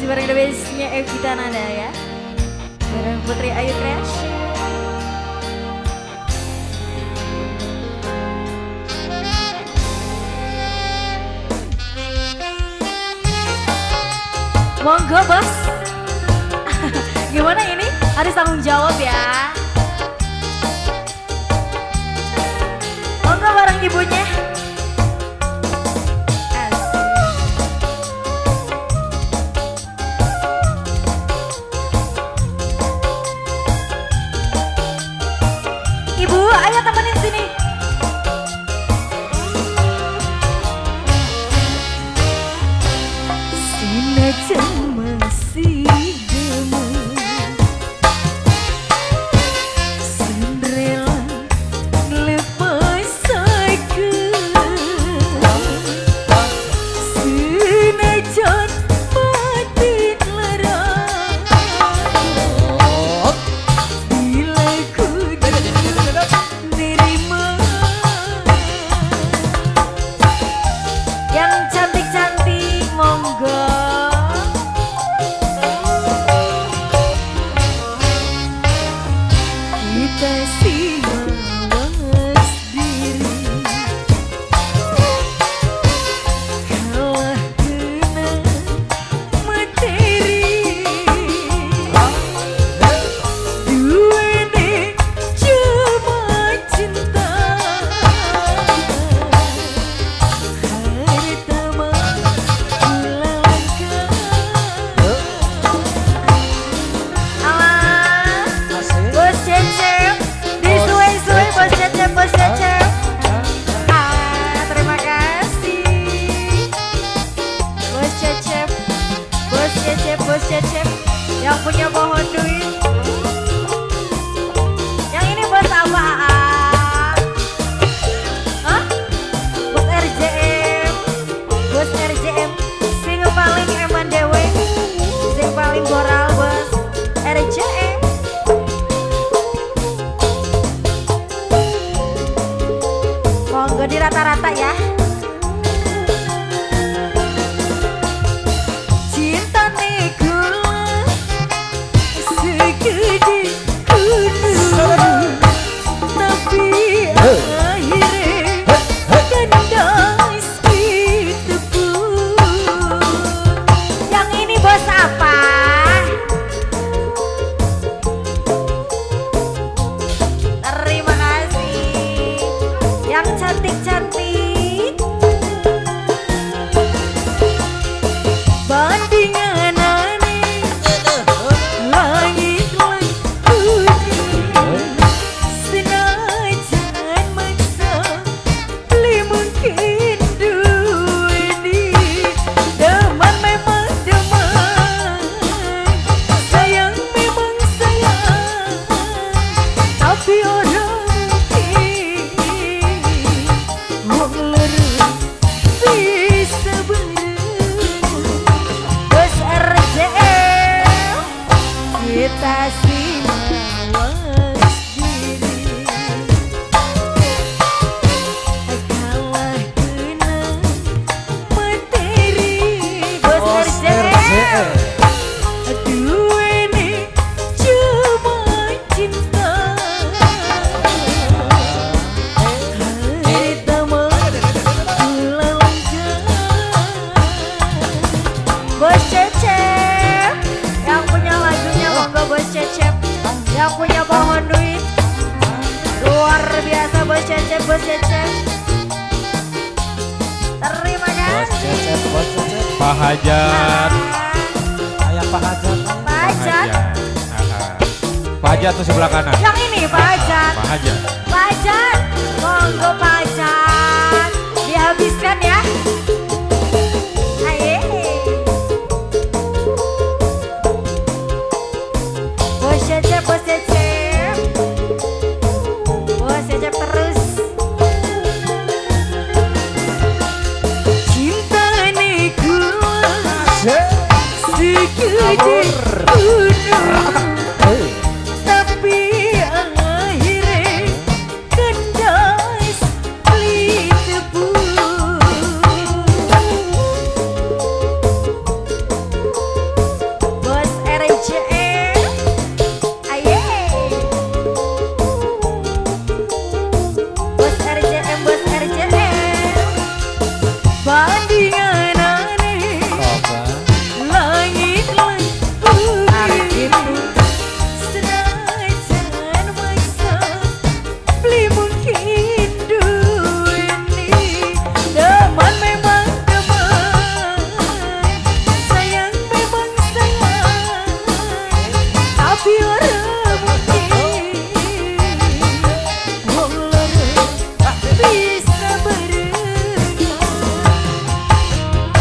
Masih bareng The Best-nya Evita Nanda ya. Bareng Putri Ayu Creation. Monggo bos. Gimana ini? Harus tanggung jawab ya. Monggo bareng ibunya. Ibu, ayo temenin sini. Sinajan masih demen, Cinderella nglepasaken, sinajan batin lara, bila kudu nerima. Yang cantik-cantik monggo. Kita sih mawas diri, kalah kena materi. Duene cuma cinta, harta mah gula langka. Alah, Bos Cecep, disuai-suai Bos Cecep, Bos Cecep. Ah, terima kasih. Bos Cecep, Bos Cecep, Bos Cecep, yang punya pohon duit. Yang ini bos apa? Hah? Bos RJM, Bos RJM, sing paling eman dewe, sing paling boral bos RJM. Monggo di rata-rata ya. Cintane kula segede gunung, tapi akhirnya kandas ditepu. Yang ini bos apa? Terima kasih. Yang cantik-cantik. Bandinganane langit lan bumi, senajan maksa beli mungkin duweni. Demen memang demen, sayang memang sayang, tapi ora mungkin wong loro bisa bareng. Bos RJM, kita sih mawas diri, kalah kena materi. Bos RJM, duene cuma cinta, harta mah gula langka. Bos Cecep, yang punya lagunya monggo Bos Cecep, yang punya pohon duit, luar biasa Bos Cecep, Bos Cecep. Terima Bos kasih. Cecep, Bos Cecep. Pak Hajat. Ayah Pak Hajat. Pak Hajat. Pak Hajat tuh sebelah kanan. Yang ini Pak Hajat. Pak Hajat. Pak Hajat, monggo Pak Hajat, dihabiskan ya. Aye. Bos Cecep, Bos Cecep, Bos Cecep terus. Cintane kula segede gunung, tapi akhirnya kandas beli tebu.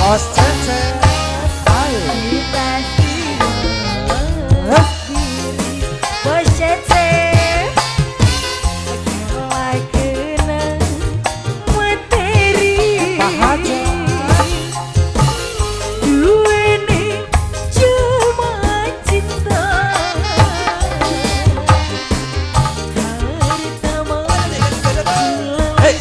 Bos Cecep. Ayo. Kita sih diri. Bos Cecep. Kalah kena materi. Pak Hajat. Duweni cuma cinta. Harta Hey.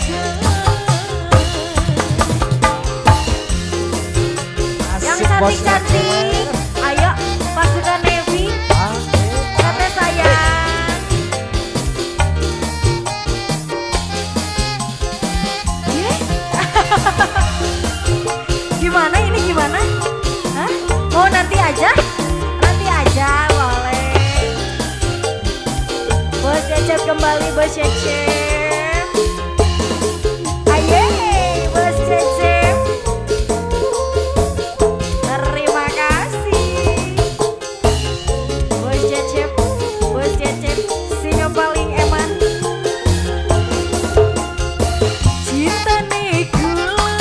Yang Asik, Bos cantik-cantik, ayo pasukan Nevi, kata sayang. Ye? Gimana ini gimana? Hah? Mau nanti aja? Nanti aja boleh. Bos Cecep kembali, Bos Cecep. Aye, Bos Cecep. Terima kasih. Bos Cecep, Bos Cecep, sing paling eman. Cintane kula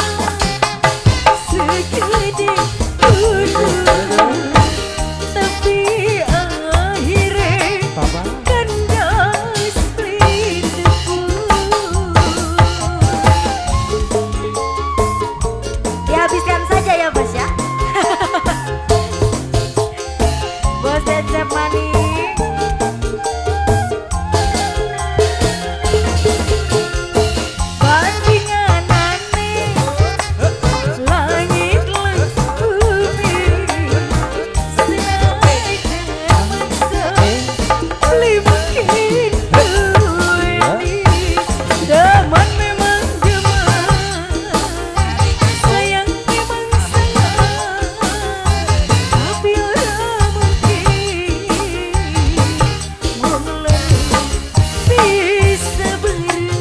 segede gunung, tapi akhirnya Bapak. Kandas beli. Dihabiskan saja ya, Bos, ya. Bos Cecep maning. Bandinganane langit lan bumi, senajan maksa beli mungkin duweni. Demen memang demen, sayang memang sayang, tapi ora mungkin wong loro bisa bareng.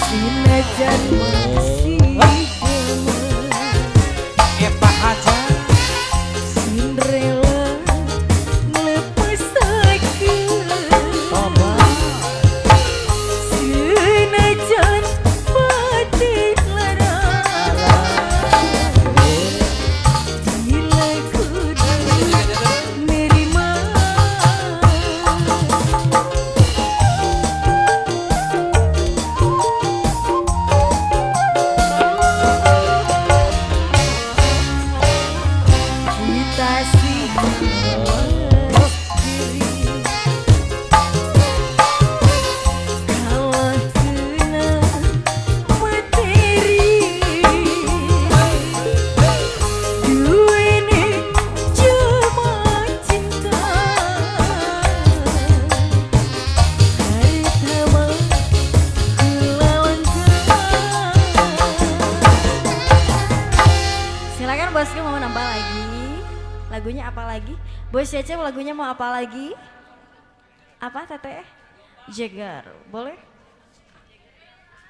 Sinajan masih demen, Pak Hajat. sin rela nglepasaken. Bapak. Senajan batin lara, bila kudu nerima. Kita sih diri, kalah kena materi. Duweni cuma cinta, harta mah kula langka. Silakan bosku mau nambah lagi. Lagunya apa lagi? Bos Cecep lagunya mau apa lagi? Apa, Teteh? Jeger, boleh?